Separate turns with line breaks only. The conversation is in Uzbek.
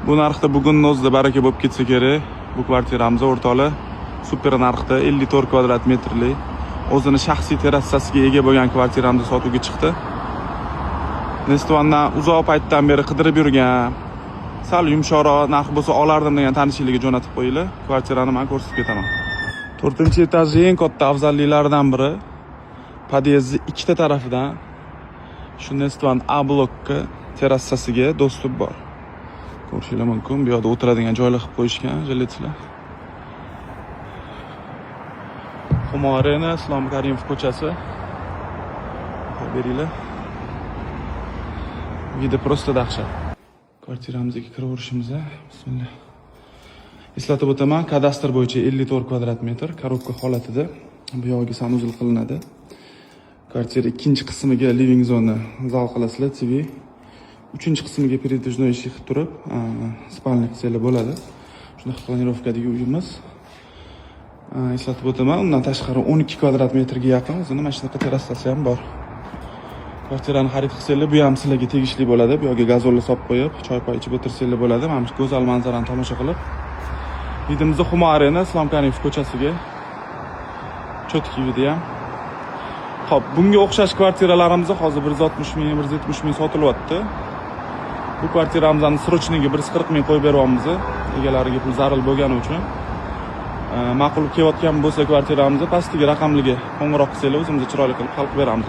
Bu narxda bugunni o'zida baraka bo'lib ketsa kerak. Bu kvartiramiz, o'rtoqlar, super narxda 54 kvadrat metrli, o'zini shaxsiy terrasasiga ega bo'lgan kvartiramiz sotuvga chiqdi. Nest One'dan uzoq paytdan beri qidirib yurgan, sal yumshoqroq narx bo'lsa olardim degan tanishinglarga jo'natib qo'yinglar. Kvartirani man ko'rsatib ketaman. To'rtinchi etaji eng katta afzalliklaridan biri podyezdni ikkita tarafidan shu Nest One A blokka terrasasiga доступ bor. Ko'rishinglar mumkin, bu yoqda o'tiradigan joylar qilib qo'yishgan жилец lar. Humo Arena, Islom Karimov ko'chasi. Baho beringlar. Вид i просто dahshat. Kvartiramizga kiraverishimiz, bismillah. Eslatib o'taman, kadastr bo'yicha 54 kvadrat metr, коробка holatida. Bu yog'iga санузел qilinadi. Kvartira ikkinchi qismiga living zona, zal qilasizlar, TV. Uchinchi qismiga передвижной eshik qilib turib, спальня qilsanglar bo'ladi. Shunaqa планировка dagi uyimiz. Eslatib o'taman, undan tashqari 12 kvadrat metrga yaqin o'zini mana shunaqa terrasasi ham bor. Kvartirani xarid qilsanglar, bu ham sizlarga tegishli bo'ladi. Bu yerga gazonlar solib qo'yib, choy poy ichib o'tirsanglar bo'ladi. Mana shu go'zal manzarani tomosha qilib. Вид imizni Humo Arena, Islom Karimov ko'chasiga. Чёткий вид i ham. Xo'p, bunga o'xshash kvartiralarimiz hozir 160 ming, 170 ming sotilyapti. Bu kvartiramizni срочный ga 140 ming qo'yib beryapmiz, egalariga pul zarur bo'lgani uchun. Ma'qul kelayotgan bo'lsa kvartiramizni pastdagi raqamliga qo'ng'iroq qilsanglar, o'zimiz chiroyli qilib hal qilib beramiz.